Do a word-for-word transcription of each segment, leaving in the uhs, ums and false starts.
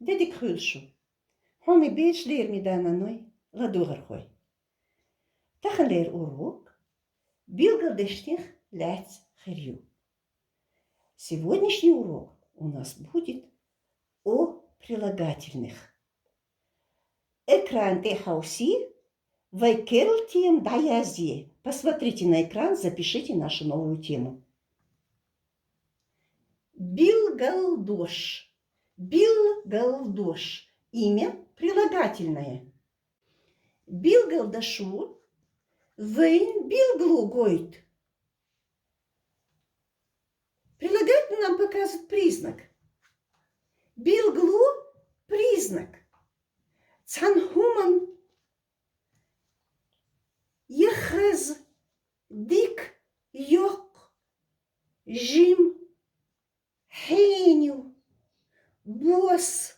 Де дика хуьлда шун. Хьоме бераш, лераме даьй-ноаной, ладогӀархой. Таханлера урок билгалдешнех лаьцна хир ю. Сегодняшний урок у нас будет о прилагательных. Экран тӀа хьовсийла, вай керла тема дӀаязде. Посмотрите на экран, запишите нашу новую тему. Билгалдош. Билгалдош. Имя прилагательное. Билгалдашо вайна билгало гойту. Прилагательное нам показывает признак. Билгало — признак. Цхьан хӀуман я хаза, дика, йоккха, жима, хьеню, бос.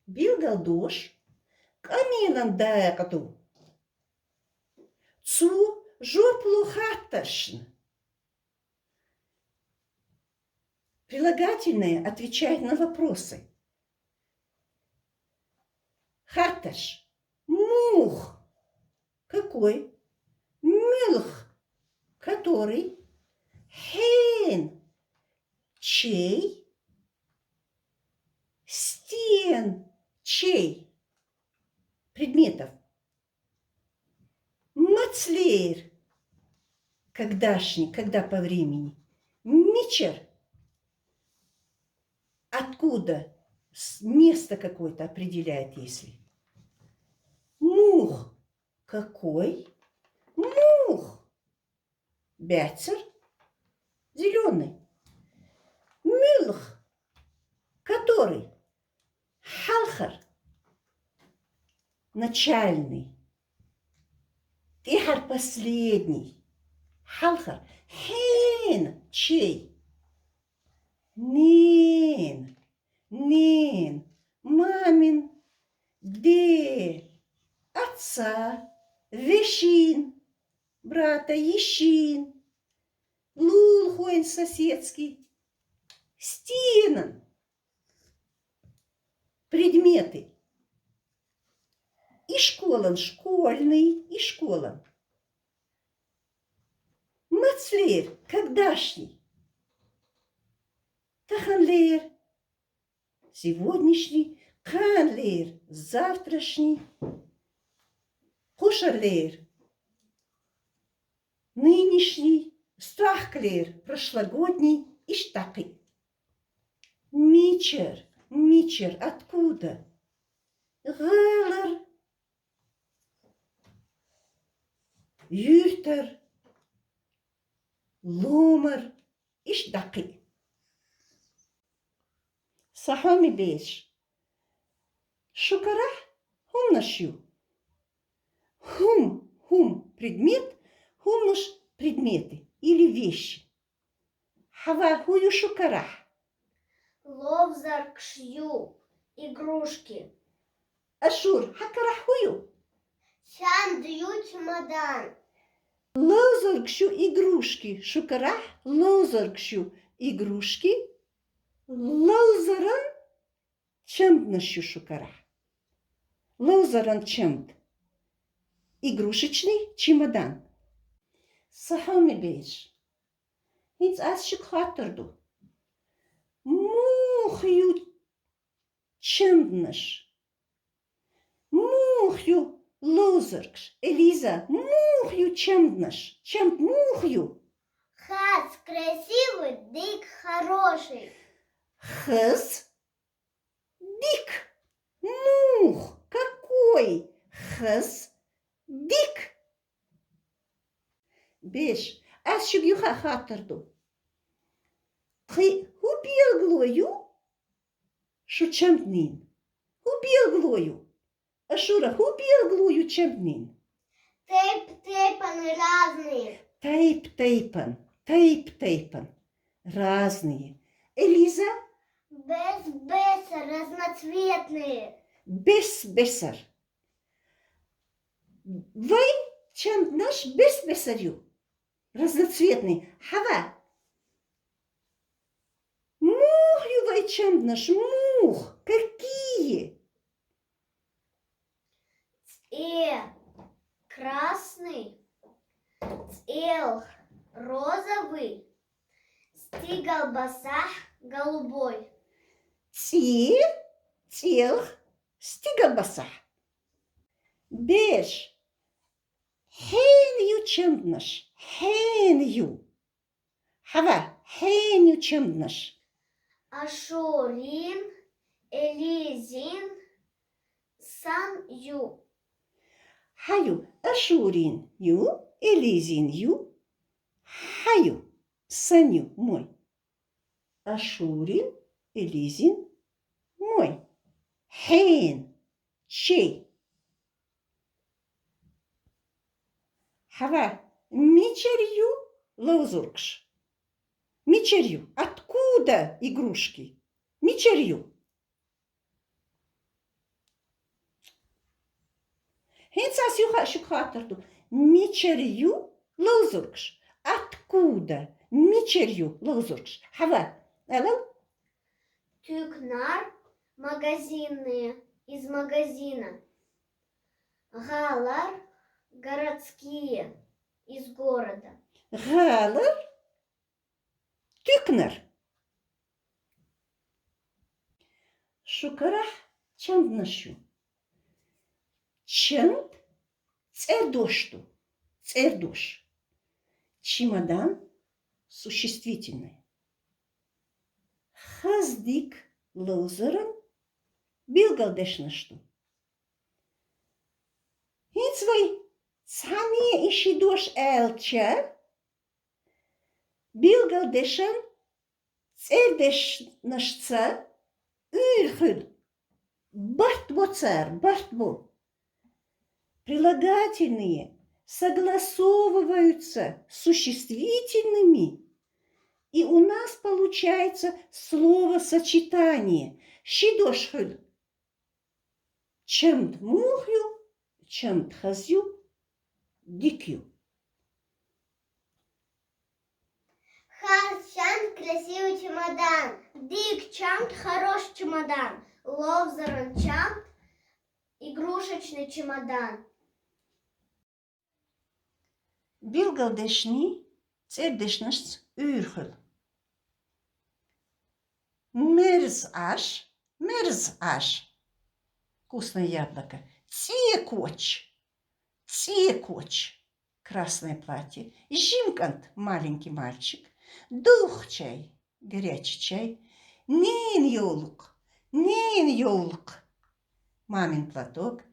Билгалдош къамелан дакъа ду. Цо жоп лу хаттаршна. Прилагательное отвечает на вопросы. Хаттарш. Муха — какой. Муьлха — который. Хьена — чей. Стена — чей. Предметов. Мацлер — когда-шний, когда по времени. Мичара — откуда, с-, место какое-то определяет, если. Муха — какой. Муха — баьццара, зелёный. Муьлха — который. Хьалхара — начальный. ТӀехьара — последний. Хьалхара. Хьена — чей. Ненан. Ненан. Мамин. Даьй. Отца. Вешин. Брата. Йишин. Лулахойн, соседский. Стенан. Предметы. Ишколан — школьный, ишколан. Мацлер — когда-шний. Таханлер — сегодняшний. Кханлер — завтрашний. Кхошарлер — нынешний. Стохкалер — прошлогодний. Иштта дӀа кхы. Мичара, мичара, откуда. ГӀалара, юьртара, ломара. Иштта дӀа кхы. Сан хьоме бераш, шун карахь хӀуманаш ю. ХӀума — хӀума — предмет, хӀуманаш — предметы или вещи. Хьава, хӀу ю шун карахь? Ловзаргаш ю, игрушки. Ашура, хьа карахь хӀу ю? Чамд ю, чемодан. Ловзаргаш ю, игрушки. Шун карахь ловзаргаш ю, игрушки. Ловзаран чамданаш ю шун карахь. Ловзаран чамд. Игрушечный чемодан. Сан хьоме бераш, хӀинца аз шуьга хаттар ду. Муха ю чамданаш? Муха ю ловзаргаш? Элиза, муха ю чамданаш? Чамд муха ю? Хаза, красивый, дика, хороший. Хаза, дика. Муха — какой. Хаза, дика. Бераш, аз шуьга юха а хаттар ду. Кхы хӀу билгало ю шун чамданийн? ХӀу билгало ю? Ашура, хӀу билгало ю чамданийн? Тайп-тайпан, разные. Тайп-тайпан, тайп-тайпан. Разные. Элиза? Бес-беса, разноцветные. бес-бесар. Вай чамднаш бес-бесар ю. Разноцветный. Хьава. Мух ю вай чамднаш, мух. Какие? ЦӀе — красный, цӀелх — розовый, стигалбасахь — голубой. ЦӀе, цӀелх, стигалбасахь. Берш. Хьен ю чамднаш, хьен ю. Хьава, хьен ю чамднаш. Ашурин, Элизин, Сан ю. Хьаю, Ашурин ю, Элизин ю. Хьаю, Сан ю, мой. Ашурин, Элизин, мой. Хьен, чей. Хьава, мичара ю ловзургаш? Мичара ю? Откуда игрушки? Мичара ю? ХӀинца ас юха шуга хаттар ду. Мичара ю ловзургаш? Откуда? Мичара ю ловзургаш? Хьава, алал? Туькнар — магазинные, из магазина. ГӀалар — городские, из города. ГӀалар — туькнар. Шугарахь чамднаш ю. Чамд цӀердош ду. ЦӀердош. Чемодан — существительное. Хаза дика ловзаран билгалдешнаш ду. ХӀинца вай цхьанне и ши дош аьлча, билгалдешан цӀердешнашца уьйр хуьлу. Барт бо цара, барт бо. Прилагательные согласовываются с существительными, и у нас получается словосочетание. Ши дош хуьлу. Чамд мух ю, чамд хаза ю, дика ю. Хаза чамд — красивый чемодан. Дика чамд — хороший чемодан. Ловзаран чамд — игрушечный чемодан. Билгалдешнийн цӀердешнашца уьйр хуьлу. Мерза Ӏаш, мерза Ӏаш. Вкусное яблоко. ЦӀе коча, цӀе коча. Красное платье. Жима кӀант — маленький мальчик. Духча чай, горячий чай. Ненан йовлакх, ненан йовлакх — мамин платок.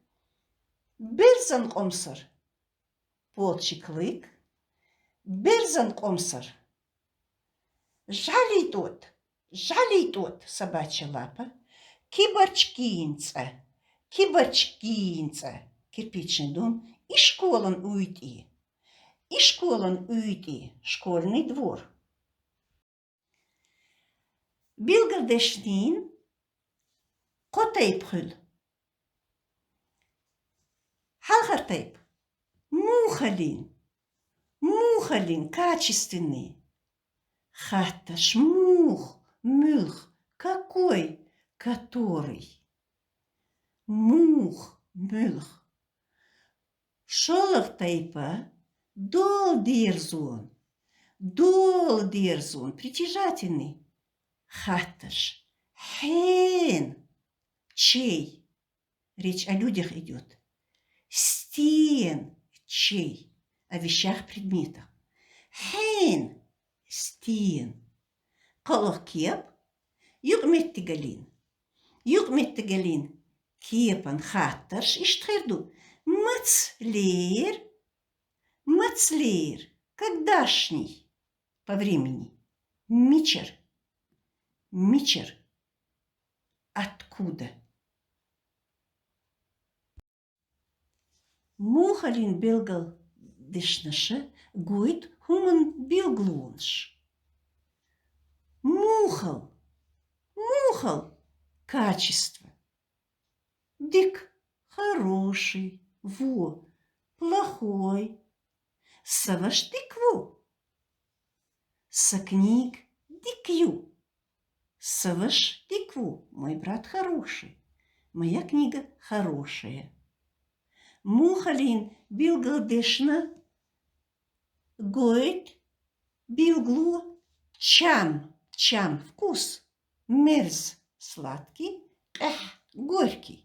Берзан къомсар — волчий клык. Берзан къомсар. ЖӀалий тӀот, жӀалий тӀот — собачья лапа. Кибарчкийн цӀа, кибарчкийн цӀа — кирпичный дом. Ишколан уьйтӀе, ишколан уьйтӀе — школьный двор. Билгалдешнийн кхо тайпа хуьлу. Хьалхара тайпа — мухалин, мухалин — качественный. Хаттарш: муха, муьлха, какой, который. Муха, муьлха. ШолгӀа тайпа — дола дерзон, дола дерзон — притяжательный. Хаттарш: хьен, чей. Речь о людях идёт. Стен, чей. О вещах, предметах. Хьен, стен. КхоалгӀа кеп — юкъаметтигалин. Юкъаметтигалин кепан хаттарш иштта хир ду: мацлер, мацлер — когда-шний, по времени. Мичара, мичара — откуда. Мухалин билгалдешнаша гойту хӀуманан билгалонаш. Мухал, мухал — качество. Дика, хороший, во, плохой. Са вож дика ва. Са книг дика ю. Са вож дика ва, мой брат хороший. Моя книга хорошая. Мухалин билгалдешна гойт билглу чам, чам вкус. Мерз сладкий, къехь горький.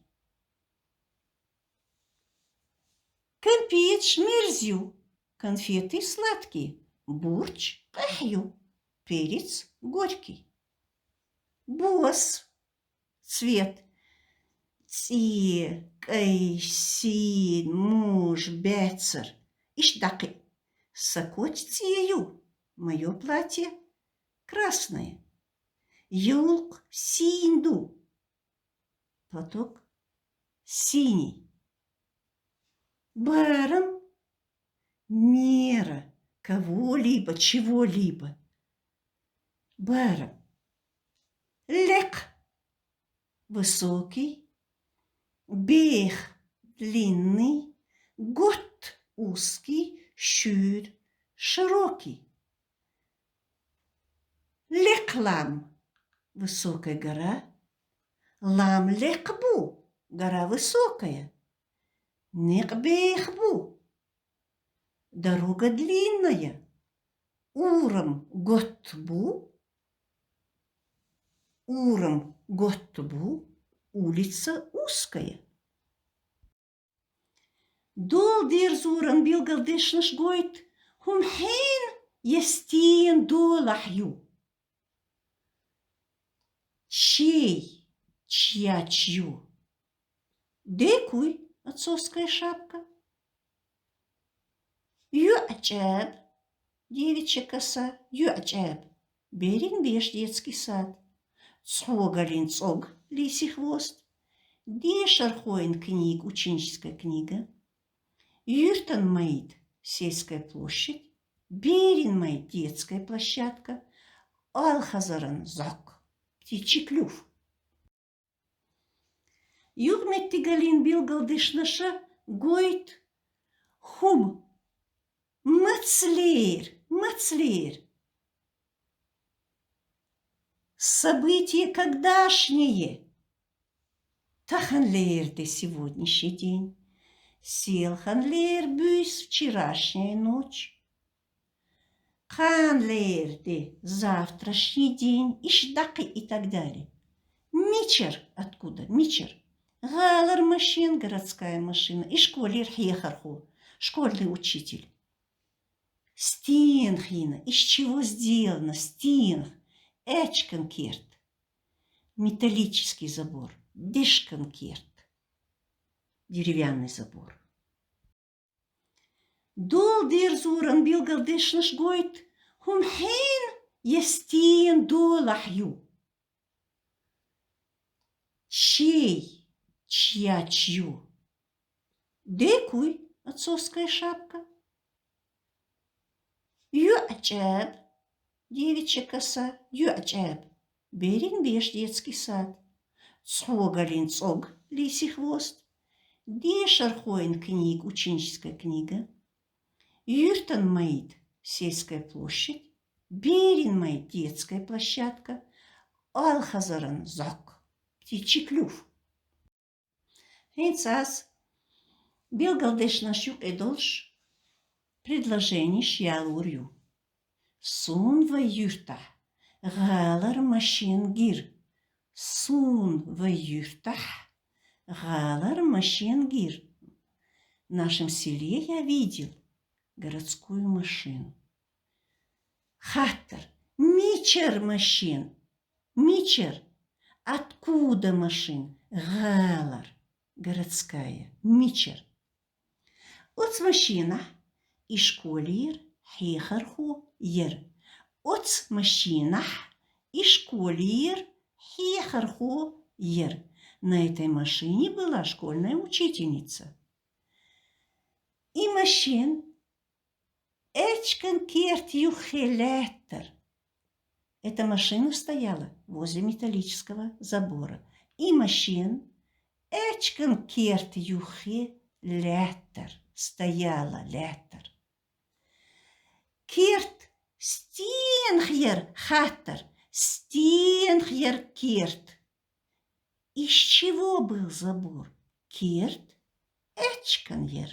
Кампеташ мерз ю, конфеты сладкие, бурч къехь ю, перец горький. Бос, цвет. ЦӀе, кӀай, син, мож, баьццара. Иштта дӀакхин. Са коч цӀе ю, моё платье красное. Йовлакх сийна ду. Платок синий. Барам, мера кого-либо, чего-либо. Барам. Лекх, высокий. Бех, длинный. Готт, узкий. Шуьйра, широкий. Лекх лам, высокая гора. Лам лекх бу, гора высокая. Некъ бех бу, дорога длинная. Урам готт бу, урам готт бу, улица узкая. Дола дерзоран билгалдешнаш гойт, хӀума хьенан я стенан долахь ю. Чей, чья, чью. Декуй, отцовская шапка. ЙоӀ чӀаьба, девичья коса, йоӀ чӀаьба. Берриг беш детский сад. Цхьогаллин цӀог, лисий хвост. Дешархойн книга, ученическая книга. Юьртан майда, сельская площадь. Беррин майда, детская площадка. Оалхазаран зӀок, птичий клюв. Юкъаметтигаллин билгалдешнаша гойт хӀума. Маца лер, маца лер. Событие когдашнее. Тахан лер де, сегодняшний день. Селхан лер буьйса, вчерашняя ночь. Кхана лер де, завтрашний день, иштта дӀакхин и так далее. Мичара, откуда, мичара? ГӀалара машен, городская машина, ишколера хьехархо, школьный учитель. Стенах йина, из чего сделано, стенах, аьчкан керта. Металлический забор, дешкан керта. Деревянный забор. Дола дерзоран билгалдешнаш гойт, хӀума хьенан я стенан долахь ю. Чей, чья, чью. Декуй, отцовская шапка. ЙоӀ чӀаьба, девичья коса, йоӀ чӀаьба. Берриг беш, детский сад. Цхьогаллин цӀог, лисий хвост. Дешархойн книга, ученическая книга. Юьртан майда, сельская площадь. Беррин майда, детская площадка. Оалхазаран зӀок, птичий клюв. ХӀинца аз билгалдешнаш юкъе долуш предложенеш ялор ю. Суна вай юьртахь гӀалара машен гира. Суна вай юьртахь гӀалара машен гира. В нашем селе я видел городскую машину. Хаттар: мичара машен? Мичара? Откуда машин? ГӀалара. Городская. Мичара? Оцу машинахь ишколера хьехархо яра. Оцу машинахь ишколера хьехархо яра. На этой машине была школьная учительница. И машин аьчкан керта юххе лаьттара. Эта машина стояла возле металлического забора. И машин Эчкан керт юххе лаьттар, стояла, лаьттар. Керт стенах яр, хаттар, стенах яр керт. Из чего был забор? Керт эчкан яр.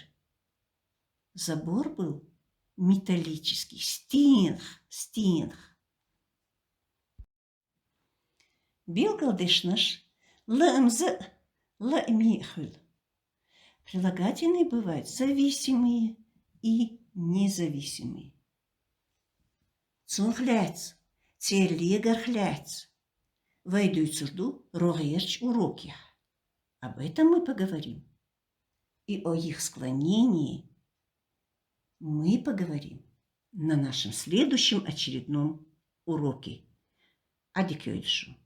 Забор был металлический, стенах, стенах. Билгалдешнаш лаамза лаамий хул. Прилагательные бывают зависимые и независимые. Цунах лаьца, церан легарах лаьца вай дувцар ду рогӀерча урокехь. Об этом мы поговорим. И о их склонении мы поговорим на нашем следующем очередном уроке. Ӏадика йойла шун.